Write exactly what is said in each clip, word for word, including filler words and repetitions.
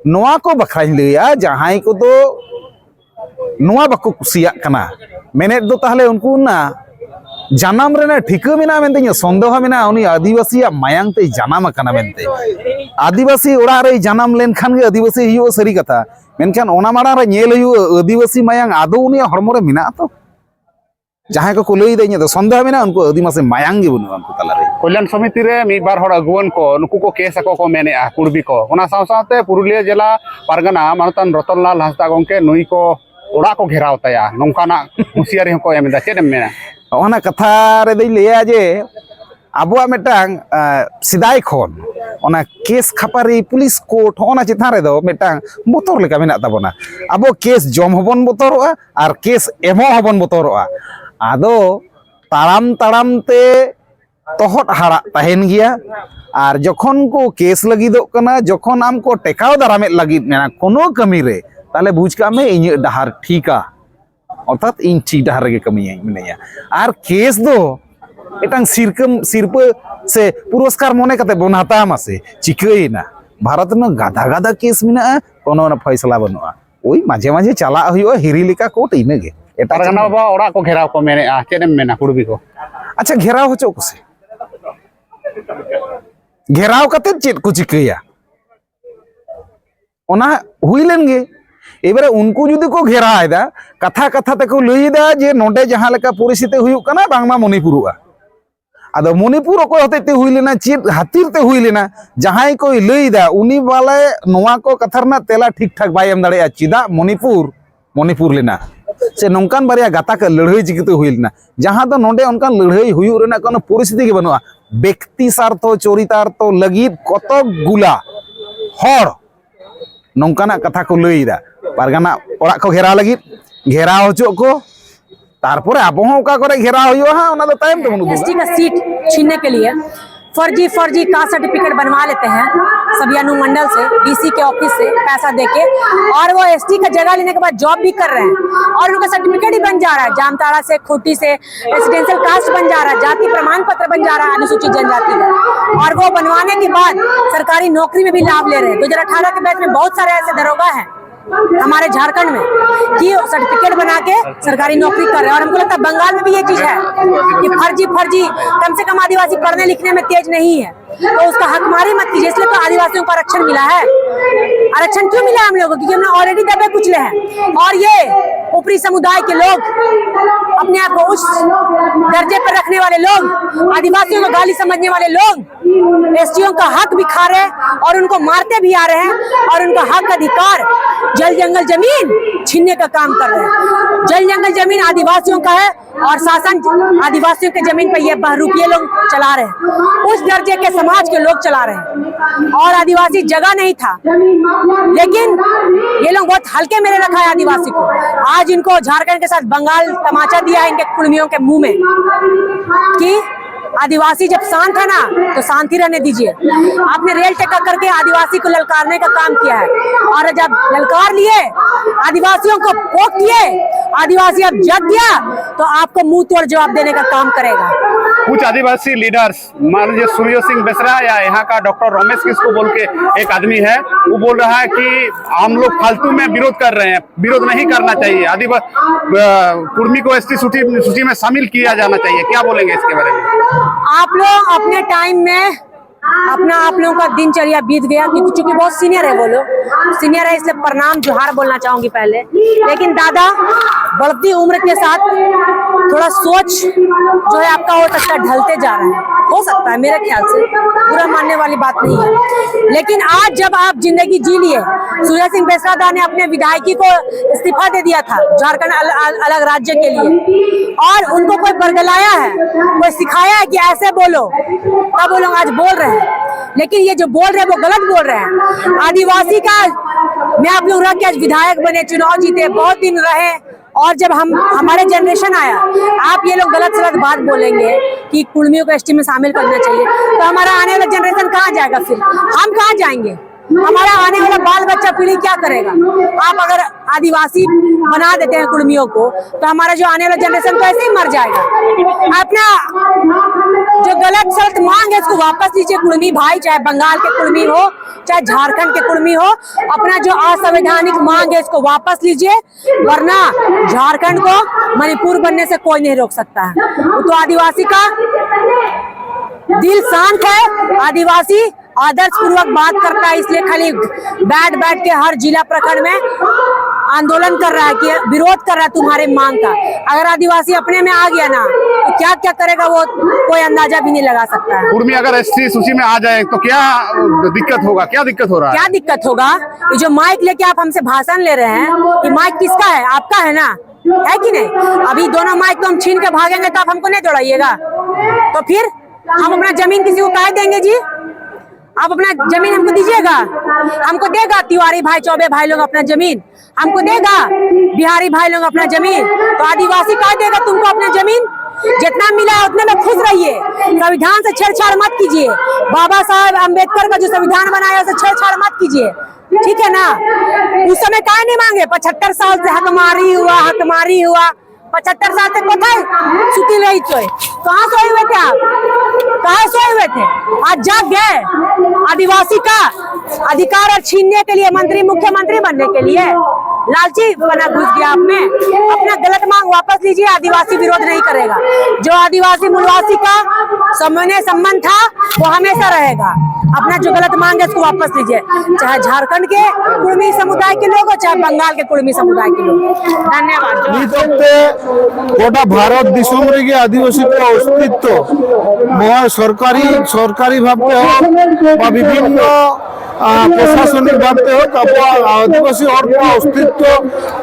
ᱱᱚᱣᱟ ᱠᱚ ᱵᱟᱠᱷᱨᱟᱧ ᱞᱟᱹᱭᱟ, ᱡᱟᱦᱟᱸᱭ ᱠᱚᱫᱚ ᱱᱚᱣᱟ ᱵᱟᱠᱚ ᱠᱩᱥᱤᱭᱟᱜ ᱠᱟᱱᱟ, ᱢᱮᱱᱮᱫ ᱫᱚ ᱛᱟᱦᱚᱞᱮ ᱩᱱᱠᱩ ᱚᱱᱟ ᱡᱟᱱᱟᱢ ᱨᱮᱱᱟᱜ ᱴᱷᱤᱠᱟᱹ ᱢᱮᱱᱟᱜᱼᱟ ᱢᱮᱱᱛᱮ ᱤᱧᱟᱹᱜ ᱥᱚᱱᱫᱮᱦᱚ ᱢᱮᱱᱟᱜᱼᱟ, ᱩᱱᱤ ᱟᱹᱫᱤᱵᱟᱹᱥᱤᱭᱟᱜ ᱢᱟᱭᱟᱝ ᱛᱮᱭ ᱡᱟᱱᱟᱢ ᱟᱠᱟᱱᱟ ᱢᱮᱱᱛᱮ᱾ ᱟᱹᱫᱤᱵᱟᱹᱥᱤ ᱚᱲᱟᱜ ᱨᱮᱭ ᱡᱟᱱᱟᱢ ᱞᱮᱱᱠᱷᱟᱱ ᱜᱮ ᱟᱹᱫᱤᱵᱟᱹᱥᱤ ᱦᱩᱭᱩᱜᱼᱟ, ᱥᱟᱹᱨᱤ ᱠᱟᱛᱷᱟ᱾ ᱢᱮᱱᱠᱷᱟᱱ ᱚᱱᱟ ᱢᱟᱲᱟᱝ ᱨᱮ ᱧᱮᱞ ᱦᱩᱭᱩᱜᱼᱟ, ᱟᱹᱫᱤᱵᱟᱹᱥᱤ ᱢᱟᱭᱟᱝ ᱟᱫᱚ ᱩᱱᱤᱭᱟᱜ ᱦᱚᱲᱢᱚ ᱨᱮ ᱢᱮᱱᱟᱜᱼᱟ ᱛᱚ᱾ ᱡᱟᱦᱟᱸᱭ ᱠᱚᱠᱚ ᱞᱟᱹᱭᱫᱟ, ᱤᱧᱟᱹᱜ ᱫᱚ ᱥᱚᱱᱫᱮᱦᱚ ᱢᱮᱱᱟᱜᱼᱟ, ᱩᱱᱠᱩ ᱟᱹᱫᱤᱵᱟᱹᱥᱤ ᱢᱟᱭᱟᱝ ᱜᱮ ᱵᱟᱹᱱᱩᱜᱼᱟ ᱩᱱᱠᱩ ᱛᱟᱞᱟᱨᱮ᱾ ᱠᱚᱞᱭᱟᱱ ᱥᱚᱢᱤᱛᱤ ᱨᱮ ᱢᱤᱫ ᱵᱟᱨ ᱦᱚᱲ ᱟᱹᱜᱩᱣᱟᱹᱱ ᱠᱚ, ᱱᱩᱠᱩ ᱠᱚ ᱠᱮᱥ ᱟᱠᱚ ᱠᱚ ᱢᱮᱱᱮᱫᱼᱟ, ᱠᱩᱲᱵᱤ ᱠᱚ᱾ ᱚᱱᱟ ᱥᱟᱶ ᱥᱟᱶᱛᱮ ᱯᱩᱨᱩᱞᱤᱭᱟᱹ ᱡᱮᱞᱟ ᱯᱟᱨᱜᱟᱱᱟ ᱢᱟᱱᱚᱛᱟᱱ ᱨᱚᱛᱚᱱᱞᱟᱞ ᱦᱟᱸᱥᱫᱟ ᱜᱚᱢᱠᱮ, ᱱᱩᱭ ᱠᱚ ᱚᱲᱟᱜ ᱠᱚ ᱜᱷᱮᱨᱟᱣ ᱛᱟᱭᱟ, ᱱᱚᱝᱠᱟᱱᱟᱜ ᱦᱩᱸᱥᱤᱭᱟᱨᱤ ᱦᱚᱸᱠᱚ ᱮᱢ ᱮᱫᱟ᱾ ᱪᱮᱫ ᱮᱢ ᱢᱮᱱᱟ? ᱚᱱᱟ ᱠᱟᱛᱷᱟ ᱨᱮᱫᱚᱧ ᱞᱟᱹᱭᱟ ᱡᱮ ᱟᱵᱚᱣᱟᱜ ᱢᱤᱫᱴᱟᱝ, ᱟᱸ, ᱥᱮᱫᱟᱭ ᱠᱷᱚᱱ ᱚᱱᱟ ᱠᱮᱥ ᱠᱷᱟᱯᱟᱨᱤ, ᱯᱩᱞᱤᱥ ᱠᱳᱨᱴ, ᱦᱚᱸᱜᱼᱚ ᱱᱟ ᱪᱮᱛᱟᱱ ᱨᱮᱫᱚ ᱢᱤᱫᱴᱟᱝ ᱵᱚᱛᱚᱨ ᱞᱮᱠᱟ ᱢᱮᱱᱟᱜ ᱛᱟᱵᱚᱱᱟ᱾ ᱟᱵᱚ ᱠᱮᱥ ᱡᱚᱢ ᱦᱚᱸᱵᱚᱱ ᱵᱚᱛᱚᱨᱚᱜᱼᱟ ᱟᱨ ᱠᱮᱥ ᱮᱢᱚᱜ ᱦᱚᱸᱵᱚᱱ ᱵᱚᱛᱚᱨᱚᱜᱼᱟ᱾ ᱟᱫᱚ ᱛᱟᱲᱟᱢ ᱛᱟᱲᱟᱢ ᱛᱮ ᱛᱚᱦᱚᱫ ᱦᱟᱨᱟᱜ ᱛᱟᱦᱮᱱ ᱜᱮᱭᱟ᱾ ᱟᱨ ᱡᱚᱠᱷᱚᱱ ᱠᱚ ᱠᱮᱥ ᱞᱟᱹᱜᱤᱫᱚᱜ ᱠᱟᱱᱟ, ᱡᱚᱠᱷᱚᱱ ᱟᱢ ᱠᱚ ᱴᱮᱠᱟᱣ ᱫᱟᱨᱟᱢᱮᱫ ᱞᱟᱹᱜᱤᱫ ᱢᱮᱱᱟ ᱠᱳᱱᱳ ᱠᱟᱹᱢᱤ ᱨᱮ, ᱛᱟᱦᱞᱮ ᱵᱩᱡᱽ ᱠᱟᱜ ᱢᱮ ᱤᱧᱟᱹᱜ ᱰᱟᱦᱟᱨ ᱴᱷᱤᱠᱟ, ᱚᱨᱛᱷᱟᱛ ᱤᱧ ᱴᱷᱤᱠ ᱰᱟᱦᱟᱨ ᱨᱮᱜᱮ ᱠᱟᱹᱢᱤᱭᱟᱹᱧ, ᱢᱤᱱᱟᱹᱧᱟ᱾ ᱟᱨ ᱠᱮᱥ ᱫᱚ ᱢᱤᱫᱴᱟᱝ ᱥᱤᱨᱠᱟᱹᱢ, ᱥᱤᱨᱯᱟᱹ ᱥᱮ ᱯᱩᱨᱚᱥᱠᱟᱨ ᱢᱚᱱᱮ ᱠᱟᱛᱮ ᱵᱚᱱ ᱦᱟᱛᱟᱣ ᱢᱟ ᱥᱮ, ᱪᱤᱠᱟᱹᱭᱮᱱᱟ? ᱵᱷᱟᱨᱚᱛ ᱨᱮᱱᱟᱜ ᱜᱟᱫᱟ ᱜᱟᱫᱟ ᱠᱮᱥ ᱢᱮᱱᱟᱜᱼᱟ, ᱠᱳᱱᱳ ᱚᱱᱟ ᱯᱷᱚᱭᱥᱟᱞᱟ ᱵᱟᱹᱱᱩᱜᱼᱟ᱾ ᱳᱭ ᱢᱟᱡᱷᱮ ᱢᱟᱡᱷᱮ ᱪᱟᱞᱟᱜ ᱦᱩᱭᱩᱜᱼᱟ ᱦᱤᱨᱤ ᱞᱮᱠᱟ ᱠᱳᱨᱴ, ᱤᱱᱟᱹᱜᱮ᱾ ᱮᱴᱟᱜ ᱯᱟᱨᱜᱟᱱᱟ ᱪᱮᱫ ᱦᱚᱸ ᱵᱟᱵᱟ ᱚᱲᱟᱜ ᱠᱚ ᱜᱷᱮᱨᱟᱣ ᱠᱚ ᱢᱮᱱᱮᱫᱼᱟ, ᱪᱮᱫ ᱮᱢ ᱢᱮᱱᱟ ᱠᱩᱲᱵᱤ ᱠᱚ? ᱟᱪᱪᱷᱟ, ᱜᱷᱮᱨᱟᱣ ᱦᱚᱪᱚ ᱠᱚ ᱥᱮ᱾ ᱜᱷᱮᱨᱟᱣ ᱠᱟᱛᱮ ᱪᱮᱫ ᱠᱚ ᱪᱤᱠᱟᱹᱭᱟ? ᱚᱱᱟ ᱦᱩᱭ ᱞᱮᱱ ᱜᱮ᱾ ᱮᱵᱟᱨᱮ ᱩᱱᱠᱩ ᱡᱩᱫᱤ ᱠᱚ ᱜᱷᱮᱨᱟᱣ ᱮᱫᱟ, ᱠᱟᱛᱷᱟ ᱠᱟᱛᱷᱟ ᱛᱮᱠᱚ ᱞᱟᱹᱭ ᱮᱫᱟ ᱡᱮ ᱱᱚᱰᱮ ᱡᱟᱦᱟᱸ ᱞᱮᱠᱟ ᱯᱚᱨᱤᱥᱛᱷᱤᱛᱤ ᱦᱩᱭᱩᱜ ᱠᱟᱱᱟ, ᱵᱟᱝᱢᱟ ᱢᱚᱱᱤᱯᱩᱨᱚᱜᱼᱟ᱾ ᱟᱫᱚ ᱢᱚᱱᱤᱯᱩᱨ ᱚᱠᱚᱭ ᱦᱚᱛᱮᱡ ᱛᱮ ᱦᱩᱭ ᱞᱮᱱᱟ, ᱪᱮᱫ ᱠᱷᱟᱹᱛᱤᱨ ᱛᱮ ᱦᱩᱭ ᱞᱮᱱᱟ, ᱡᱟᱦᱟᱸᱭ ᱠᱚᱭ ᱞᱟᱹᱭ ᱮᱫᱟ, ᱩᱱᱤ ᱵᱟᱞᱮ ᱱᱚᱣᱟ ᱠᱚ ᱠᱟᱛᱷᱟ ᱨᱮᱱᱟᱜ ᱛᱮᱞᱟ ᱴᱷᱤᱠ ᱴᱷᱟᱠ ᱵᱟᱭ ᱮᱢ ᱫᱟᱲᱮᱭᱟᱜᱼᱟ᱾ ᱪᱮᱫᱟᱜ ᱢᱚᱱᱤᱯᱩᱨ, ᱢᱚᱱᱤᱯᱩᱨ ᱞᱮᱱᱟ? ᱥᱮ ᱱᱚᱝᱠᱟᱱ ᱵᱟᱨᱭᱟ ᱜᱟᱛᱟᱠ ᱞᱟᱹᱲᱦᱟᱹᱭ ᱪᱤᱠᱟᱹᱛᱮ ᱦᱩᱭ ᱞᱮᱱᱟ, ᱡᱟᱦᱟᱸ ᱫᱚ ᱱᱚᱰᱮ ᱚᱱᱠᱟᱱ ᱞᱟᱹᱲᱦᱟᱹᱭ ᱦᱩᱭᱩᱜ ᱨᱮᱱᱟᱜ ᱠᱳᱱᱳ ᱯᱚᱨᱤᱥᱛᱷᱤᱛᱤ ᱜᱮ ᱵᱟᱹᱱᱩᱜᱼᱟ? ᱵᱮᱠᱛᱤ ᱥᱟᱨᱛᱷᱚ, ᱪᱚᱨᱤᱛᱟᱨᱛᱷᱚ ᱞᱟᱹᱜᱤᱫ ᱠᱚᱛᱚᱠ ᱜᱩᱞᱟ ᱦᱚᱲ ᱱᱚᱝᱠᱟᱱᱟᱜ ᱠᱟᱛᱷᱟ ᱠᱚ ᱞᱟᱹᱭ ᱮᱫᱟ, ᱯᱟᱨᱜᱟᱱᱟ ᱚᱲᱟᱜ ᱠᱚ ᱜᱷᱮᱨᱟᱣ ᱞᱟᱹᱜᱤᱫ᱾ ᱜᱷᱮᱨᱟᱣ ᱦᱚᱪᱚᱜ ᱠᱚ, ᱛᱟᱨᱯᱚᱨᱮ ᱟᱵᱚ ᱦᱚᱸ ᱚᱠᱟ ᱠᱚᱨᱮ ᱜᱷᱮᱨᱟᱣ ᱦᱩᱭᱩᱜᱼᱟ ᱦᱟᱸᱜ, ᱚᱱᱟ ᱫᱚ ᱛᱟᱭᱚᱢ ᱛᱮᱵᱚᱱ ᱩᱫᱩᱜᱟ᱾ एसटी का सीट छीनने के लिए फर्जी फर्जी कास्ट सर्टिफिकेट बनवा लेते हैं। सभी अनुमंडल से, डीसी के ऑफिस से पैसा देके, और वो एसटी का जगह लेने के बाद जॉब भी कर रहे हैं और उनका सर्टिफिकेट ही बन जा रहा है। जामताड़ा से, खूंटी से रेसिडेंशियल कास्ट बन जा रहा है, जाति प्रमाण पत्र बन जा रहा है अनुसूचित जनजाति का, और वो बनवाने के बाद सरकारी नौकरी में भी लाभ ले रहे हैं। दो हज़ार अठारह के बैच में बहुत सारे ऐसे दरोगा हैं हमारे झारखंड में कि सर्टिफिकेट बना के सरकारी नौकरी कर रहे हैं। और हमको लगता है बंगाल में भी ये चीज है कि फर्जी फर्जी, कम से कम आदिवासी पढ़ने लिखने में तेज नहीं है, तो उसका हक मारी मत कीजिए। इसलिए तो आदिवासियों को आरक्षण मिला है। आरक्षण क्यों मिला हम लोगों को? क्योंकि हमने ऑलरेडी दबे कुचले हैं। और ये ऊपरी समुदाय के लोग, अपने आप को उस दर्जे पर रखने वाले लोग, आदिवासियों को गाली समझने वाले लोग एसटीओ का हक भी खा रहे हैं और उनको मारते भी आ रहे हैं और उनका हक अधिकार, जल जंगल जमीन छीनने का काम कर रहे हैं। जल जंगल जमीन आदिवासियों का है और शासन आदिवासियों के जमीन पर ये बहरूपिये लोग चला रहे हैं, उस दर्जे के समाज के लोग चला रहे हैं। और आदिवासी जगह नहीं था, लेकिन ये लोग बहुत हल्के में ले रखा है आदिवासी को। आज इनको झारखंड के साथ बंगाल तमाचा दिया है इनके कुर्मियों के मुंह में कि आदिवासी जब शांत है ना, तो शांति रहने दीजिए। आपने रेल टेका करके आदिवासी को ललकारने का काम किया है, और जब ललकार लिए, आदिवासियों को पोक दिए, आदिवासी अब जग गया, तो आपको मुंह तोड़ जवाब देने का काम करेगा। कुछ आदिवासी लीडर्स, मान लीजिए सूर्य सिंह बेसरा या यहाँ का डॉक्टर रमेश किसको बोल के एक आदमी है, वो बोल रहा है कि हम लोग फालतू में विरोध कर रहे हैं, विरोध नहीं करना चाहिए, आदिवासी कुर्मी को एसटी सूची सूची में शामिल किया जाना चाहिए। क्या बोलेंगे इसके बारे में? आप लोग अपने टाइम में अपना, आप लोगों का दिनचर्या बीत गया, क्योंकि चूंकि बहुत सीनियर है वो लोग, सीनियर है, इसलिए प्रणाम जोहार बोलना चाहूंगी पहले। लेकिन दादा, बढ़ती उम्र के साथ थोड़ा सोच जो है आपका, हो सकता है ढलते जा रहा है, हो सकता है, मेरे ख्याल से बुरा मानने वाली बात नहीं है। लेकिन आज जब आप जिंदगी जी लिए, सूर्य सिंह बेसरा दा ने अपने विधायकी को इस्तीफा दे दिया था झारखंड अल, अल, अलग राज्य के लिए, और उनको कोई बरगलाया है, कोई सिखाया है कि ऐसे बोलो, तब वो लोग आज बोल रहे हैं। लेकिन ये जो बोल रहे हैं वो गलत बोल रहे हैं। आदिवासी का मैं आप लोग रख के आज विधायक बने, चुनाव जीते, बहुत दिन रहे, और जब हम, हमारे जनरेशन आया, आप ये लोग गलत सलत बात बोलेंगे कि कुर्मियों को एसटी में शामिल करना चाहिए, तो हमारा आने वाला जनरेशन कहाँ जाएगा? फिर हम कहाँ जाएंगे? हमारा आने वाला बाल बच्चा पीढ़ी क्या करेगा? आप अगर आदिवासी बना देते हैं कुर्मियों को, तो हमारा जो आने वाला जनरेशन तो ऐसे ही मर जाएगा। अपना जो गलत सलत मांग है, इसको वापस लीजिए। कुर्मी भाई, चाहे बंगाल के कुर्मी हो, चाहे झारखंड के कुर्मी हो, अपना जो असंवैधानिक मांग है, इसको वापस लीजिए, वरना झारखंड को मणिपुर बनने से कोई नहीं रोक सकता है। वो तो आदिवासी का दिल शांत है, आदिवासी आदर्श पूर्वक बात करता है, इसलिए खाली बैठ बैठ के हर जिला प्रखंड में आंदोलन कर रहा है, कि विरोध कर रहा है तुम्हारे मांग का। अगर आदिवासी अपने में आ गया ना, तो क्या क्या करेगा, वो कोई अंदाजा भी नहीं लगा सकता है। कुर्मी अगर एसटी सूची में आ जाए तो क्या दिक्कत होगा? क्या दिक्कत हो रहा है? क्या दिक्कत होगा? ये जो माइक लेके आप हमसे भाषण ले रहे हैं, ये माइक किसका है? आपका है ना, है कि नहीं? अभी दोनों माइक तो हम छीन के भागेंगे, तो आप हमको नहीं दौड़ाइएगा। तो फिर हम अपना जमीन किसी को काहे देंगे जी? आप अपना जमीन हमको दीजिएगा, हमको देगा तिवारी भाई, चौबे भाई लोग अपना जमीन हमको देगा, बिहारी भाई लोग अपना जमीन। तो आदिवासी काहे देगा तुमको अपना जमीन? जितना मिला है उतने में खुश रहिए, संविधान से छेड़छाड़ मत कीजिए। बाबा साहब अम्बेडकर का जो संविधान बनाया, उसे छेड़छाड़ मत कीजिए, ठीक है ना? उस समय काहे नहीं मांगे? पचहत्तर साल से हकमारी हुआ, हकमारी हुआ, पचहत्तर साल से कोथाय सुती रही थे? कहाँ सोए हुए थे आप? कहाँ सोए हुए थे? आज जाग गए। आदिवासी का अधिकार और छीनने के लिए, मंत्री मुख्यमंत्री बनने के लिए लालची बना घुस गया आप में। अपना गलत मांग वापस लीजिए, आदिवासी विरोध नहीं करेगा। जो आदिवासी मूलवासी का सामान्य सम्मान था, वो हमेशा रहेगा। अपना जो गलत मांग है, उसको वापस लीजिए, चाहे झारखंड के कुर्मी समुदाय के लोग हो, चाहे बंगाल के कुर्मी समुदाय के लोग। धन्यवाद। ᱱᱤᱛ ᱚᱠᱛᱮ ᱜᱚᱴᱟ ᱵᱷᱟᱨᱚᱛ ᱫᱤᱥᱚᱢ ᱨᱮᱜᱮ ᱟᱹᱫᱤᱵᱟᱹᱥᱤ ᱠᱚᱣᱟᱜ ᱚᱥᱛᱤᱛᱛᱚ ᱱᱚᱣᱟ ᱥᱚᱨᱠᱟᱨᱤ ᱥᱚᱨᱠᱟᱨᱤ ᱵᱷᱟᱵᱽ ᱛᱮᱦᱚᱸ ᱵᱟ ᱵᱤᱵᱷᱤᱱᱱᱚ ᱟᱨ ᱯᱨᱚᱥᱟᱥᱚᱱᱤᱠ ᱵᱷᱟᱵᱽ ᱛᱮ ᱦᱳᱠ, ᱟᱵᱚᱣᱟᱜ ᱟᱹᱫᱤᱵᱟᱹᱥᱤ ᱦᱚᱲ ᱠᱚᱣᱟᱜ ᱚᱥᱛᱤᱛᱛᱚ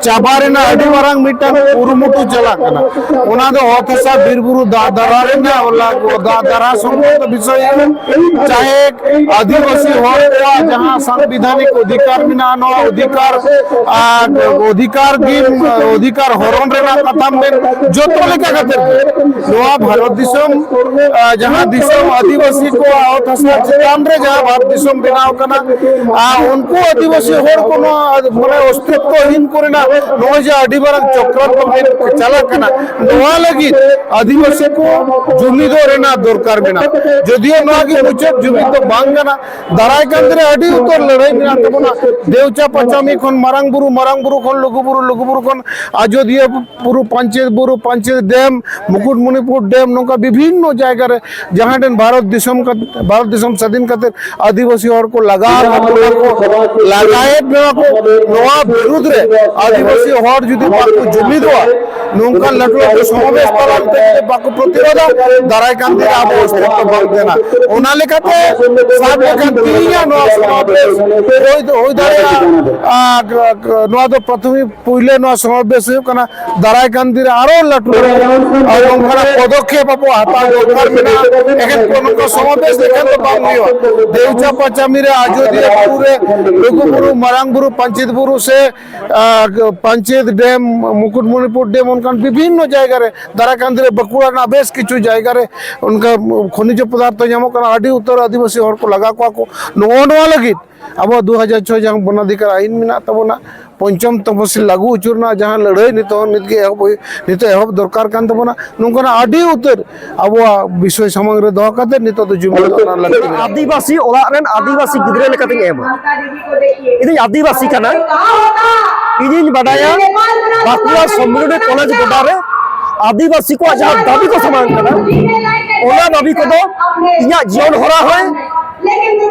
ᱪᱟᱵᱟ ᱨᱮᱱᱟᱜ ᱟᱹᱰᱤ ᱢᱟᱨᱟᱝ ᱢᱤᱫᱴᱟᱝ ᱠᱩᱨᱩᱢᱩᱴᱩ ᱪᱟᱞᱟᱜ ᱠᱟᱱᱟ᱾ ᱚᱱᱟ ᱫᱚ ᱚᱛ ᱦᱟᱥᱟ ᱵᱤᱨ ᱵᱩᱨᱩ ᱫᱟᱜ ᱫᱟᱨᱟ ᱨᱮᱱᱟᱜ ᱞᱟ-, ᱫᱟᱜ ᱫᱟᱨᱟ ᱥᱚᱢᱵᱚᱱᱫᱷᱚ ᱵᱤᱥᱚᱭ, ᱪᱟᱦᱮ ᱟᱹᱫᱤᱵᱟᱹᱥᱤ ᱦᱚᱲ ᱠᱚᱣᱟᱜ ᱡᱟᱦᱟᱸ ᱥᱟᱝᱵᱤᱫᱷᱟᱱᱤᱠ ᱚᱫᱷᱤᱠᱟᱨ ᱢᱮᱱᱟᱜᱼᱟ, ᱱᱚᱣᱟ ᱚᱫᱷᱤᱠᱟᱨ, ᱟᱨ ᱚᱫᱷᱤᱠᱟᱨ ᱜᱮ, ᱚᱫᱷᱤᱠᱟᱨ ᱦᱚᱨᱚᱱ ᱨᱮᱱᱟᱜ ᱠᱟᱛᱷᱟᱢ ᱢᱮᱱ, ᱡᱚᱛᱚ ᱞᱮᱠᱟ ᱠᱟᱛᱮ ᱜᱮ ᱱᱚᱣᱟ ᱵᱷᱟᱨᱚᱛ ᱫᱤᱥᱚᱢ, ᱟᱨ ᱡᱟᱦᱟᱸ ᱫᱤᱥᱚᱢ ᱟᱹᱫᱤᱵᱟᱹᱥᱤ ᱠᱚᱣᱟᱜ ᱚᱛ ᱦᱟᱥᱟ ᱪᱮᱛᱟᱱ ᱨᱮ ᱡᱟᱦᱟᱸ ᱵᱷᱟᱨᱚᱛ ᱫᱤᱥᱚᱢ ᱵᱮᱱᱟᱣ ᱠᱟᱱᱟ, ᱟᱨ ᱩᱱᱠᱩ ᱟᱹᱫᱤᱵᱟᱹᱥᱤ ᱦᱚᱲ ᱠᱚ ᱱᱚᱣᱟ ᱢᱟᱱᱮ ᱚᱥᱛᱤᱛᱛᱚ ᱦᱤᱱ ᱠᱚᱨᱮᱱᱟᱜ ᱱᱚᱜᱼᱚᱭ ᱡᱮ ᱟᱹᱰᱤ ᱢᱟᱨᱟᱝ ᱪᱚᱠᱨᱟᱱᱛᱚ ᱪᱟᱞᱟᱜ ᱠᱟᱱᱟ, ᱱᱚᱣᱟ ᱞᱟᱹᱜᱤᱫ ᱟᱹᱫᱤᱵᱟᱹᱥᱤ ᱠᱚ ᱡᱩᱢᱤᱫᱚᱜ ᱨᱮᱱᱟᱜ ᱫᱚᱨᱠᱟᱨ ᱢᱮᱱᱟᱜᱼᱟ᱾ ᱡᱚᱫᱤᱭᱳ ᱱᱚᱣᱟ ᱜᱮ ᱢᱩᱪᱟᱹᱫ ᱡᱩᱢᱤᱫ ᱫᱚ ᱵᱟᱝ ᱠᱟᱱᱟ, ᱫᱟᱨᱟᱭ ᱠᱟᱱ ᱫᱤᱱ ᱨᱮ ᱟᱹᱰᱤ ᱩᱛᱟᱹᱨ ᱞᱟᱹᱲᱦᱟᱹᱭ ᱢᱮᱱᱟᱜ ᱛᱟᱵᱚᱱᱟ᱾ ᱫᱮᱣᱪᱟ ᱯᱟᱪᱟᱢᱤ ᱠᱷᱚᱱ ᱢᱟᱨᱟᱝ ᱵᱩᱨᱩ, ᱢᱟᱨᱟᱝ ᱵᱩᱨᱩ ᱠᱷᱚᱱ ᱞᱩᱜᱩ ᱵᱩᱨᱩ, ᱞᱩᱜᱩ ᱵᱩᱨᱩ ᱠᱷᱚᱱ ᱟᱡᱚᱫᱤᱭᱟᱹ ᱵᱩᱨᱩ, ᱯᱟᱧᱪᱮᱛ ᱵᱩᱨᱩ, ᱯᱟᱧᱪᱮᱛ ᱰᱮᱢ, ᱢᱩᱠᱩᱴᱢᱩᱱᱤᱯᱩᱨ ᱰᱮᱢ, ᱱᱚᱝᱠᱟ ᱵᱤᱵᱷᱤᱱᱱᱚ ᱡᱟᱭᱜᱟ ᱨᱮ ᱡᱟᱦᱟᱸ ᱴᱷᱮᱱ ᱵᱷᱟᱨᱚᱛ ᱫᱤᱥᱚᱢ ᱠᱟᱛ-, ᱵᱷᱟᱨᱚᱛ ᱫᱤᱥᱚᱢ ᱥᱟᱹᱫᱷᱤᱱ ᱠᱟᱛᱮ ᱟᱹᱫᱤᱵᱟᱹᱥᱤ ᱦᱚᱲ ᱠᱚ ᱞᱟᱜᱟᱣ ᱟᱠᱟᱫ ᱵᱚᱱᱟ ᱠᱚ, ᱞᱟᱜᱟᱭᱮᱫ ᱵᱚᱱᱟ ᱠᱚ, ᱱᱚᱣᱟ ᱵᱤᱨᱩᱫᱽ ᱨᱮ ᱟᱹᱫᱤᱵᱟᱹᱥᱤ ᱦᱚᱲ ᱡᱩᱫᱤ ᱵᱟᱠᱚ ᱡᱩᱢᱤᱫᱚᱜᱼᱟ, ᱱᱚᱝᱠᱟᱱ ᱞᱟᱹᱴᱩ ᱞᱟᱹᱴᱩ ᱥᱚᱢᱟᱵᱮᱥ ᱛᱟᱞᱟ ᱛᱮ ᱡᱩᱫᱤ ᱵᱟᱠᱚ ᱯᱨᱚᱛᱤᱨᱳᱫᱟ, ᱫᱟᱨᱟᱭ ᱠᱟᱱ ᱫᱤᱱ ᱨᱮ ᱟᱵᱚ ᱚᱥᱛᱤᱛᱛᱚ ᱵᱟᱝ ᱛᱟᱦᱮᱱᱟ᱾ ᱚᱱᱟ ᱞᱮᱠᱟᱛᱮ ᱥᱟᱵ ᱞᱮᱠᱷᱟᱱ ᱛᱮᱦᱮᱧᱟᱜ ᱱᱚᱣᱟ ᱥᱚᱢᱟᱵᱮᱥ ᱦᱩᱭ, ᱦᱩᱭ ᱫᱟᱲᱮᱭᱟᱜᱼᱟ, ᱟᱨ, ᱱᱚᱣᱟ ᱫᱚ ᱯᱨᱟᱛᱷᱚᱢᱤᱠ ᱯᱩᱭᱞᱟᱹ ᱱᱚᱣᱟ ᱥᱚᱢᱟᱵᱮᱥ ᱦᱩᱭᱩᱜ ᱠᱟᱱᱟ᱾ ᱫᱟᱨᱟᱭ ᱠᱟᱱ ᱫᱤᱱ ᱨᱮ ᱟᱨᱚ ᱞᱟᱹᱴᱩ ᱞᱟᱹᱴᱩ, ᱟᱨ ᱱᱚᱝᱠᱟᱱᱟᱜ ᱯᱚᱫᱚᱠᱷᱮᱯ ᱟᱵᱚ ᱦᱟᱛᱟᱣ ᱫᱚᱨᱠᱟᱨ ᱢᱮᱱᱟᱜᱼᱟ᱾ ᱮᱠᱷᱮᱱ ᱠᱚ ᱱᱚᱝᱠᱟ ᱥᱚᱢᱟᱵᱮᱥ ᱞᱮᱠᱷᱟᱱ ᱫᱚ ᱵᱟᱝ ᱦᱩᱭᱩᱜᱼᱟ᱾ ᱫᱮᱣᱪᱟ ᱯᱟᱪᱟᱢᱤ ᱨᱮ, ᱟᱡᱚᱫᱤᱭᱟᱹ ᱵᱩᱨᱩ ᱨᱮ, ᱞᱩᱜᱩ ᱵᱩᱨᱩ, ᱢᱟᱨᱟᱝ ᱵᱩᱨᱩ, ᱯᱟᱧᱪᱮᱛ ᱵᱩᱨᱩ ᱥᱮ, ᱟᱨ, ᱯᱟᱧᱪᱮᱛ ᱰᱮᱢ, ᱢᱩᱠᱩᱴᱢᱩᱱᱤᱯᱩᱨ ᱰᱮᱢ, ᱚᱱᱠᱟᱱ ᱵᱤᱵᱷᱤᱱᱱᱚ ᱡᱟᱭᱜᱟ ᱨᱮ, ᱫᱟᱨᱟᱭ ᱠᱟᱱ ᱫᱤᱱ ᱨᱮ ᱵᱟᱸᱠᱩᱲᱟ ᱨᱮᱱᱟᱜ ᱵᱮᱥ ᱠᱤᱪᱷᱩ ᱡᱟᱭᱜᱟ ᱨᱮ ᱚᱱᱠᱟ ᱠᱷᱚᱱᱤᱡᱚ ᱯᱚᱫᱟᱨᱛᱷᱚ ᱧᱟᱢᱚᱜ ᱠᱟᱱᱟ, ᱟᱹᱰᱤ ᱩᱛᱟᱹᱨ ᱟᱹᱫᱤᱵᱟᱹᱥᱤ ᱦᱚᱲ ᱠᱚ ᱞᱟᱜᱟ ᱠᱚᱣᱟ ᱠᱚ᱾ ᱱᱚᱜᱼᱚ ᱱᱚᱣᱟ ᱞᱟᱹᱜᱤᱫ ᱟᱵᱚ ᱫᱩ ᱦᱟᱡᱟᱨ ᱪᱷᱚᱭ ᱡᱟᱦᱟᱸ ᱵᱚᱱᱟᱫᱷᱤᱠᱟᱨ ᱟᱹᱭᱤᱱ ᱢᱮᱱᱟᱜ ᱛᱟᱵᱚᱱᱟ, ᱯᱚᱧᱪᱚᱢ ᱛᱚᱯᱚᱥᱤᱞ ᱞᱟᱹᱜᱩ ᱦᱚᱪᱚ ᱨᱮᱱᱟᱜ ᱡᱟᱦᱟᱸ ᱞᱟᱹᱲᱦᱟᱹᱭ ᱱᱤᱛᱚᱜ, ᱱᱤᱛ ᱜᱮ ᱮᱦᱚᱵ ᱦᱩᱭ-, ᱱᱤᱛᱚᱜ ᱮᱦᱚᱵ ᱫᱚᱨᱠᱟᱨ ᱠᱟᱱ ᱛᱟᱵᱚᱱᱟ᱾ ᱱᱚᱝᱠᱟᱱᱟᱜ ᱟᱹᱰᱤ ᱩᱛᱟᱹᱨ ᱟᱵᱚᱣᱟᱜ ᱵᱤᱥᱚᱭ ᱥᱟᱢᱟᱝ ᱨᱮ ᱫᱚᱦᱚ ᱠᱟᱛᱮ ᱱᱤᱛᱚᱜ ᱫᱚ ᱡᱩᱢᱤᱫ ᱚᱱᱟ ᱞᱟᱹᱠᱛᱤ ᱢᱮᱱᱟᱜᱼᱟ᱾ ᱟᱹᱫᱤᱵᱟᱹᱥᱤ ᱚᱲᱟᱜ ᱨᱮᱱ ᱟᱹᱫᱤᱵᱟᱹᱥᱤ ᱜᱤᱫᱽᱨᱟᱹ ᱞᱮᱠᱟᱛᱤᱧ ᱮᱢᱟ᱾ ᱤᱧ ᱫᱚᱧ ᱟᱹᱫᱤᱵᱟᱹᱥᱤ ᱠᱟᱱᱟ᱾ ᱤᱧᱤᱧ ᱵᱟᱰᱟᱭᱟ ᱵᱟᱸᱠᱩᱲᱟ ᱥᱚᱢᱢᱤᱞᱚᱱᱤ ᱠᱚᱞᱮᱡᱽ ᱜᱚᱰᱟ ᱨᱮ ᱟᱹᱫᱤᱵᱟᱹᱥᱤ ᱠᱚᱣᱟᱜ ᱡᱟᱦᱟᱸ ᱫᱟᱹᱵᱤ ᱠᱚ ᱥᱟᱢᱟᱝ ᱠᱟᱱᱟ, ᱚᱱᱟ ᱫᱟᱹᱵᱤ ᱠᱚᱫᱚ ᱤᱧᱟᱹᱜ ᱡᱤᱭᱚᱱ ᱦᱚᱨᱟ ᱦᱚᱸ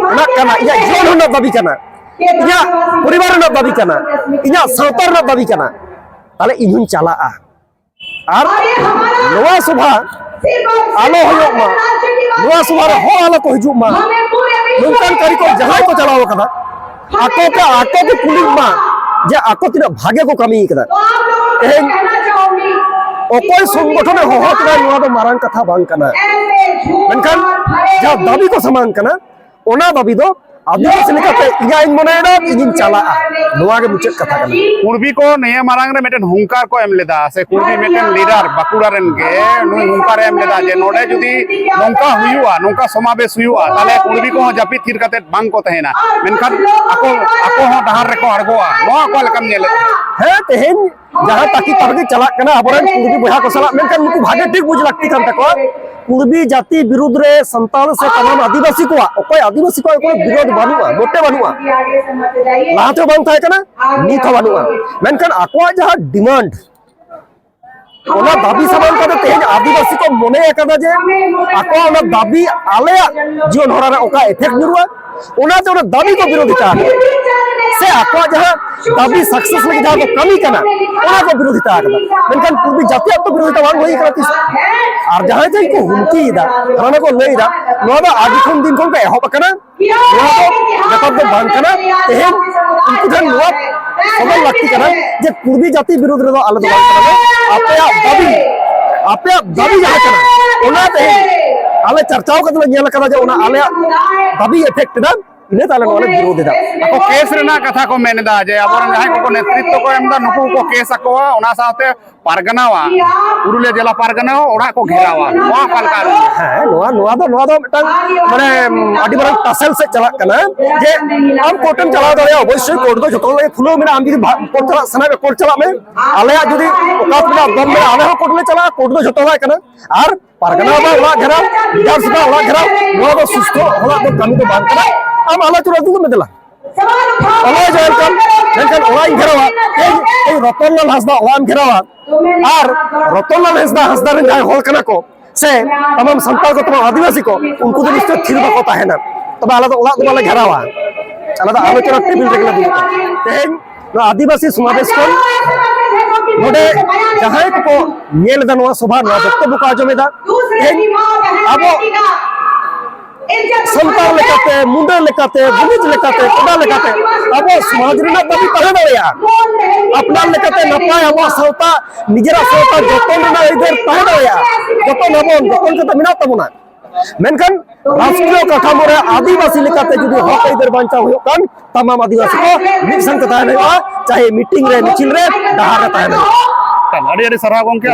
ᱨᱮᱱᱟᱜ ᱠᱟᱱᱟ, ᱤᱧᱟᱹᱜ ᱡᱤᱭᱚᱱ ᱨᱮᱱᱟᱜ ᱫᱟᱹᱵᱤ ᱠᱟᱱᱟ, ᱤᱧᱟᱹᱜ ᱯᱚᱨᱤᱵᱟᱨ ᱨᱮᱱᱟᱜ ᱫᱟᱹᱵᱤ ᱠᱟᱱᱟ, ᱤᱧᱟᱹᱜ ᱥᱟᱶᱛᱟ ᱨᱮᱱᱟᱜ ᱫᱟᱹᱵᱤ ᱠᱟᱱᱟ᱾ ᱛᱟᱦᱞᱮ ᱤᱧ ᱦᱚᱧ ᱪᱟᱞᱟᱜᱼᱟ᱾ ᱟᱨ ᱱᱚᱣᱟ ᱥᱚᱵᱷᱟ ᱟᱞᱚ ᱦᱩᱭᱩᱜ ᱢᱟ, ᱱᱚᱣᱟ ᱥᱚᱵᱷᱟ ᱨᱮ ᱦᱚᱲ ᱟᱞᱚ ᱠᱚ ᱦᱤᱡᱩᱜ ᱢᱟ, ᱱᱚᱝᱠᱟᱱ ᱠᱟᱹᱨᱤᱜᱚᱞ ᱡᱟᱦᱟᱸᱭ ᱠᱚ ᱪᱟᱞᱟᱣ ᱠᱟᱫᱟ, ᱟᱠᱚ ᱛᱮ ᱟᱠᱚ ᱠᱚ ᱠᱩᱞᱤ ᱢᱟ ᱡᱮ ᱟᱠᱚ ᱛᱤᱱᱟᱹᱜ ᱵᱷᱟᱜᱮ ᱠᱚ ᱠᱟᱹᱢᱤ ᱠᱟᱫᱟ᱾ ᱛᱮᱦᱮᱧ ᱚᱠᱚᱭ ᱥᱚᱝᱜᱚᱴᱷᱚᱱᱮ ᱦᱚᱦᱚ ᱠᱮᱫᱟ, ᱱᱚᱣᱟ ᱫᱚ ᱢᱟᱨᱟᱝ ᱠᱟᱛᱷᱟ ᱵᱟᱝ ᱠᱟᱱᱟ᱾ ᱢᱮᱱᱠᱷᱟᱱ ᱡᱟᱦᱟᱸ ᱫᱟᱹᱵᱤ ᱠᱚ ᱥᱟᱢᱟᱝ ᱠᱟᱱᱟ, ᱚᱱᱟ ᱫᱟᱹᱵᱤ ᱫᱚ ᱟᱹᱫᱤᱵᱟᱹᱥᱤ ᱞᱮᱠᱟᱛᱮ ᱤᱧᱟᱹᱜ ᱤᱧ ᱢᱚᱱᱮᱭᱮᱫᱟ, ᱤᱧᱤᱧ ᱪᱟᱞᱟᱜᱼᱟ᱾ ᱱᱚᱣᱟ ᱜᱮ ᱢᱩᱪᱟᱹᱫ ᱠᱟᱛᱷᱟ ᱠᱟᱱᱟ᱾ ᱠᱩᱲᱵᱤ ᱠᱚ ᱱᱤᱭᱟᱹ ᱢᱟᱲᱟᱝ ᱨᱮ ᱢᱤᱫᱴᱮᱱ ᱦᱩᱝᱠᱟᱨ ᱠᱚ ᱮᱢ ᱞᱮᱫᱟ, ᱥᱮ ᱠᱩᱲᱵᱤ ᱢᱤᱫᱴᱮᱱ ᱞᱤᱰᱟᱨ ᱵᱟᱸᱠᱩᱲᱟ ᱨᱮᱱ ᱜᱮ, ᱱᱩᱭ ᱦᱩᱝᱠᱟᱨ ᱮ ᱮᱢ ᱞᱮᱫᱟ ᱡᱮ ᱱᱚᱰᱮ ᱡᱩᱫᱤ ᱱᱚᱝᱠᱟ ᱦᱩᱭᱩᱜᱼᱟ, ᱱᱚᱝᱠᱟ ᱥᱚᱢᱟᱵᱮᱥ ᱦᱩᱭᱩᱜᱼᱟ, ᱛᱟᱦᱞᱮ ᱠᱩᱲᱵᱤ ᱠᱚᱦᱚᱸ ᱡᱟᱹᱯᱤᱫ ᱛᱷᱤᱨ ᱠᱟᱛᱮ ᱵᱟᱝ ᱠᱚ ᱛᱟᱦᱮᱱᱟ, ᱢᱮᱱᱠᱷᱟᱱ ᱟᱠᱚ, ᱟᱠᱚ ᱦᱚᱸ ᱰᱟᱦᱟᱨ ᱨᱮᱠᱚ ᱟᱬᱜᱚᱜᱼᱟ᱾ ᱱᱚᱣᱟ ᱚᱠᱟ ᱞᱮᱠᱟᱢ ᱧᱮᱞᱮᱫ? ᱦᱮᱸ, ᱛᱮᱦᱮᱧ ᱡᱟᱦᱟᱸ ᱛᱟᱹᱠᱤ ᱛᱟᱨᱠᱤ ᱪᱟᱞᱟᱜ ᱠᱟᱱᱟ ᱟᱵᱚᱨᱮᱱ ᱠᱩᱲᱵᱤ ᱵᱚᱭᱦᱟ ᱠᱚ ᱥᱟᱞᱟᱜ, ᱢᱮᱱᱠᱷᱟᱱ ᱱᱩᱠᱩ ᱵᱷᱟᱜᱮ ᱴᱷᱤᱠ ᱵᱩᱡᱽ ᱞᱟᱹᱠᱛᱤ ᱠᱟᱱ ᱛᱟᱠᱚᱣᱟ, ᱠᱩᱲᱵᱤ ᱡᱟᱹᱛᱤ ᱵᱤᱨᱩᱫᱽ ᱨᱮ ᱥᱟᱱᱛᱟᱲ ᱥᱮ ᱛᱟᱢᱟᱢ ᱟᱹᱫᱤᱵᱟᱹᱥᱤ ᱠᱚᱣᱟᱜ, ᱚᱠᱚᱭ ᱟᱹᱫᱤᱵᱟᱹᱥᱤ ᱠᱚᱣᱟᱜ ᱠᱳᱱᱳ ᱵᱤᱨᱳᱫᱷ ᱵᱟᱹᱱᱩᱜᱼᱟ, ᱢᱚᱴᱮ ᱵᱟᱹᱱᱩᱜᱼᱟ᱾ ᱞᱟᱦᱟ ᱛᱮᱦᱚᱸ ᱵᱟᱝ ᱛᱟᱦᱮᱸ ᱠᱟᱱᱟ, ᱱᱤᱛ ᱦᱚᱸ ᱵᱟᱹᱱᱩᱜᱼᱟ᱾ ᱢᱮᱱᱠᱷᱟᱱ ᱟᱠᱚᱣᱟᱜ ᱡᱟᱦᱟᱸ ᱰᱤᱢᱟᱱᱰ, ᱚᱱᱟ ᱫᱟᱹᱵᱤ ᱥᱟᱢᱟᱝ ᱠᱟᱛᱮ ᱛᱮᱦᱮᱧ ᱟᱹᱫᱤᱵᱟᱹᱥᱤ ᱠᱚ ᱢᱚᱱᱮ ᱟᱠᱟᱫᱟ ᱡᱮ ᱟᱠᱚᱣᱟᱜ ᱚᱱᱟ ᱫᱟᱹᱵᱤ ᱟᱞᱮᱭᱟᱜ ᱡᱤᱭᱚᱱ ᱦᱚᱨᱟ ᱨᱮ ᱚᱠᱟ ᱮᱯᱷᱮᱠᱴ ᱧᱩᱨᱩᱜᱼᱟ, ᱚᱱᱟᱛᱮ ᱚᱱᱟ ᱫᱟᱹᱵᱤ ᱠᱚ ᱵᱤᱨᱳᱫᱷᱤᱛᱟ ᱟᱠᱟᱫᱟ, ᱥᱮ ᱟᱠᱚᱣᱟᱜ ᱡᱟᱦᱟᱸ ᱫᱟᱹᱵᱤ ᱥᱟᱠᱥᱮᱥ ᱞᱟᱹᱜᱤᱫ ᱡᱟᱦᱟᱸ ᱠᱚ ᱠᱟᱹᱢᱤ ᱠᱟᱱᱟ, ᱚᱱᱟ ᱠᱚ ᱵᱤᱨᱳᱫᱷᱤᱛᱟ ᱟᱠᱟᱫᱟ᱾ ᱢᱮᱱᱠᱷᱟᱱ ᱠᱩᱲᱵᱤ ᱡᱟᱹᱛᱤᱭᱟᱜ ᱫᱚ ᱵᱤᱨᱳᱫᱷᱤᱛᱟ ᱵᱟᱝ ᱦᱩᱭ ᱟᱠᱟᱱᱟ ᱛᱤᱥ᱾ ᱟᱨ ᱡᱟᱦᱟᱸᱭ ᱡᱟᱦᱟᱸᱭ ᱠᱚ ᱦᱩᱢᱠᱤᱭᱮᱫᱟ, ᱦᱟᱱᱟ ᱠᱚ ᱞᱟᱹᱭᱮᱫᱟ, ᱱᱚᱣᱟ ᱫᱚ ᱟᱹᱰᱤ ᱠᱷᱚᱱ ᱫᱤᱱ ᱠᱷᱚᱱ ᱠᱚ ᱮᱦᱚᱵ ᱟᱠᱟᱱᱟ᱾ ᱱᱚᱣᱟ ᱫᱚ ᱡᱚᱛᱷᱟᱛ ᱫᱚ ᱵᱟᱝ ᱠᱟᱱᱟ᱾ ᱛᱮᱦᱮᱧ ᱩᱱᱠᱩ ᱴᱷᱮᱱ ᱱᱚᱣᱟ ᱥᱚᱫᱚᱨ ᱞᱟᱹᱠᱛᱤ ᱠᱟᱱᱟ ᱡᱮ ᱠᱩᱲᱵᱤ ᱡᱟᱹᱛᱤ ᱵᱤᱨᱩᱫᱽ ᱨᱮᱫᱚ ᱟᱞᱮ ᱫᱚ ᱵᱟᱝ ᱠᱟᱱᱟᱞᱮ᱾ ᱟᱯᱮᱭᱟᱜ ᱫᱟᱹᱵᱤ, ᱟᱯᱮᱭᱟᱜ ᱫᱟᱹᱵᱤ ᱡᱟᱦᱟᱸ ᱠᱟᱱᱟ, ᱚᱱᱟ ᱛᱮᱦᱮᱧ ᱟᱞᱮ ᱪᱟᱨᱪᱟᱣ ᱠᱟᱛᱮ ᱞᱮ ᱧᱮᱞ ᱟᱠᱟᱫᱟ ᱡᱮ ᱚᱱᱟ ᱟᱞᱮᱭᱟᱜ ᱫᱟᱹᱵᱤ ᱮᱯᱷᱮᱠᱴ ᱮᱫᱟ, ᱤᱱᱟᱹ ᱛᱟᱦᱞᱮ ᱱᱚᱣᱟ ᱞᱮ ᱵᱤᱨᱳᱫᱷ ᱮᱫᱟ᱾ ᱟᱠᱚ ᱠᱮᱥ ᱨᱮᱱᱟᱜ ᱠᱟᱛᱷᱟ ᱠᱚ ᱢᱮᱱ ᱮᱫᱟ ᱡᱮ ᱟᱵᱚᱨᱮᱱ ᱡᱟᱦᱟᱸᱭ ᱠᱚᱠᱚ ᱱᱮᱛᱨᱤᱛᱵ ᱠᱚ ᱮᱢ ᱮᱫᱟ, ᱱᱩᱠᱩ ᱠᱚ ᱠᱮᱥ ᱟᱠᱚᱣᱟ, ᱚᱱᱟ ᱥᱟᱶᱛᱮ ᱯᱟᱨᱜᱟᱱᱟᱣᱟ, ᱯᱩᱨᱩᱞᱤᱭᱟᱹ ᱡᱮᱞᱟ ᱯᱟᱨᱜᱟᱱᱟ ᱚᱲᱟᱜ ᱠᱚ ᱜᱷᱮᱨᱟᱣᱟ, ᱱᱚᱣᱟ ᱚᱠᱟ ᱞᱮᱠᱟ? ᱦᱮᱸ, ᱱᱚᱣᱟ, ᱱᱚᱣᱟ ᱫᱚ, ᱱᱚᱣᱟ ᱫᱚ ᱢᱤᱫᱴᱟᱝ, ᱢᱟᱱᱮ, ᱟᱹᱰᱤ ᱢᱟᱨᱟᱝ ᱴᱟᱥᱮᱞ ᱥᱮᱫ ᱪᱟᱞᱟᱜ ᱠᱟᱱᱟ᱾ ᱡᱮ ᱟᱢ ᱠᱳᱨᱴ ᱮᱢ ᱪᱟᱞᱟᱣ ᱫᱟᱲᱮᱭᱟᱜᱼᱟ, ᱚᱵᱚᱥᱥᱳᱭ ᱠᱳᱨᱴ ᱫᱚ ᱡᱷᱚᱛᱚ ᱦᱚᱲ ᱞᱟᱹᱜᱤᱫ ᱠᱷᱩᱞᱟᱹᱣ ᱢᱮᱱᱟᱜᱼᱟ᱾ ᱟᱢ ᱡᱩᱫᱤ ᱵᱷᱟ-, ᱠᱳᱨᱴ ᱪᱟᱞᱟᱜ ᱥᱟᱱᱟᱭᱮᱫ ᱢᱮᱭᱟ, ᱠᱳᱨᱴ ᱪᱟᱞᱟᱜ ᱢᱮ᱾ ᱟᱞᱮᱭᱟᱜ ᱡᱩᱫᱤ ᱚᱠᱟᱛ ᱢᱮᱱᱟᱜᱼᱟ, ᱫᱚᱢ ᱢᱮᱱᱟᱜᱼᱟ, ᱟᱞᱮ ᱦᱚᱸ ᱠᱳᱨᱴ ᱞᱮ ᱪᱟᱞᱟᱜᱼᱟ, ᱠᱳᱨᱴ ᱫᱚ ᱡᱷᱚᱛᱚ ᱦᱚᱲᱟᱜ ᱠᱟᱱᱟ᱾ ᱟᱨ ᱯᱟᱨᱜᱟᱱᱟ ᱵᱟᱵᱟ ᱚᱲᱟᱜ ᱜᱷᱮᱨᱟᱣ, ᱵᱤᱫᱷᱟᱱ ᱥᱚᱵᱷᱟ ᱚᱲᱟᱜ ᱜᱷᱮᱨᱟᱣ, ᱱᱚᱣᱟ ᱫᱚ ᱥᱩᱥᱛᱷᱚ ᱦᱚᱲᱟᱜ ᱫᱚ ᱠᱟᱹᱢᱤ ᱫᱚ ᱵᱟᱝ ᱠᱟᱱᱟ᱾ ᱟᱢ ᱟᱞᱳᱪᱚᱱᱟ ᱫᱩᱲᱩᱵ ᱢᱮ ᱫᱮᱞᱟ᱾ ᱚᱱᱟ ᱡᱟᱦᱟᱸ ᱞᱮᱠᱟ, ᱢᱮᱱᱠᱷᱟᱱ ᱚᱲᱟᱜ ᱤᱧ ᱜᱷᱮᱨᱟᱣᱟ, ᱤᱧ, ᱤᱧ ᱨᱚᱛᱚᱱᱞᱟᱞ ᱦᱟᱸᱥᱫᱟ ᱚᱲᱟᱜ ᱮᱢ ᱜᱷᱮᱨᱟᱣᱟ, ᱟᱨ ᱨᱚᱛᱚᱱᱞᱟᱞ ᱦᱟᱸᱥᱫᱟ, ᱦᱟᱸᱥᱫᱟ ᱨᱮᱱ ᱡᱟᱦᱟᱸᱭ ᱦᱚᱲ ᱠᱟᱱᱟ ᱠᱚ, ᱥᱮ ᱛᱟᱢᱟᱢ ᱥᱟᱱᱛᱟᱲ ᱠᱚ, ᱛᱟᱢᱟᱢ ᱟᱹᱫᱤᱵᱟᱹᱥᱤ ᱠᱚ, ᱩᱱᱠᱩ ᱫᱚ ᱱᱤᱥᱪᱚᱭ ᱛᱷᱤᱨ ᱵᱟᱠᱚ ᱛᱟᱦᱮᱱᱟ᱾ ᱛᱚᱵᱮ ᱟᱞᱮ ᱫᱚ ᱚᱲᱟᱜ ᱫᱚ ᱵᱟᱞᱮ ᱜᱷᱮᱨᱟᱣᱟ, ᱟᱞᱮ ᱫᱚ ᱟᱞᱳᱪᱚᱱᱟ ᱴᱮᱵᱤᱞ ᱨᱮᱜᱮ ᱞᱮ ᱫᱩᱲᱩᱵᱼᱟ᱾ ᱛᱮᱦᱮᱧ ᱱᱚᱣᱟ ᱟᱹᱫᱤᱵᱟᱹᱥᱤ ᱥᱚᱢᱟᱵᱮᱥ ᱠᱷᱚᱱ ᱱᱚᱰᱮ ᱡᱟᱦᱟᱸᱭ ᱠᱚᱠᱚ ᱧᱮᱞ ᱮᱫᱟ ᱱᱚᱣᱟ ᱥᱚᱵᱷᱟ, ᱱᱚᱣᱟ ᱵᱚᱠᱛᱚᱵᱵᱚ ᱠᱚ ᱟᱸᱡᱚᱢ ᱮᱫᱟ, ᱛᱮᱦᱮᱧ ᱟᱵᱚ ᱥᱟᱱᱛᱟᱲ ᱞᱮᱠᱟᱛᱮ, ᱢᱩᱸᱰᱟᱹ ᱞᱮᱠᱟᱛᱮ, ᱵᱷᱩᱢᱤᱡ ᱞᱮᱠᱟᱛᱮ, ᱴᱚᱰᱟ ᱞᱮᱠᱟᱛᱮ ᱟᱵᱚ ᱥᱚᱢᱟᱡᱽ ᱨᱮᱱᱟᱜ ᱫᱟᱹᱵᱤ ᱛᱟᱦᱮᱸ ᱫᱟᱲᱮᱭᱟᱜᱼᱟ᱾ ᱟᱯᱱᱟᱨ ᱞᱮᱠᱟᱛᱮ ᱱᱟᱯᱟᱭ ᱟᱵᱚᱣᱟᱜ ᱥᱟᱶᱛᱟ, ᱱᱤᱡᱮᱨᱟᱜ ᱥᱟᱶᱛᱟ ᱡᱚᱛᱚᱱ ᱨᱮᱱᱟᱜ ᱟᱹᱭᱫᱟᱹᱨ ᱛᱟᱦᱮᱸ ᱫᱟᱲᱮᱭᱟᱜᱼᱟ᱾ ᱡᱚᱛᱚᱱ ᱟᱵᱚᱱ, ᱡᱚᱛᱚᱱ ᱠᱟᱛᱮ ᱢᱮᱱᱟᱜ ᱛᱟᱵᱚᱱᱟ᱾ ᱢᱮᱱᱠᱷᱟᱱ ᱨᱟᱥᱴᱨᱤᱭᱚ ᱠᱟᱴᱷᱟᱢᱳ ᱨᱮ ᱟᱹᱫᱤᱵᱟᱹᱥᱤ ᱞᱮᱠᱟᱛᱮ ᱡᱩᱫᱤ ᱦᱚᱠ ᱟᱹᱭᱫᱟᱹᱨ ᱵᱟᱧᱪᱟᱣ ᱦᱩᱭᱩᱜ ᱠᱷᱟᱱ, ᱛᱟᱢᱟᱢ ᱟᱹᱫᱤᱵᱟᱹᱥᱤ ᱠᱚ ᱢᱤᱫ ᱥᱟᱶᱛᱮ ᱛᱟᱦᱮᱱ ᱦᱩᱭᱩᱜᱼᱟ, ᱪᱟᱦᱮ ᱢᱤᱴᱤᱝ ᱨᱮ, ᱢᱤᱪᱷᱤᱞ ᱨᱮ, ᱰᱟᱦᱟᱨ ᱨᱮ ᱛᱟᱦᱮᱱ ᱦᱩᱭᱩᱜᱼᱟ᱾ ᱟᱹᱰᱤ ᱟᱹᱰᱤ ᱥᱟᱨᱦᱟᱣ ᱜᱚᱢᱠᱮ᱾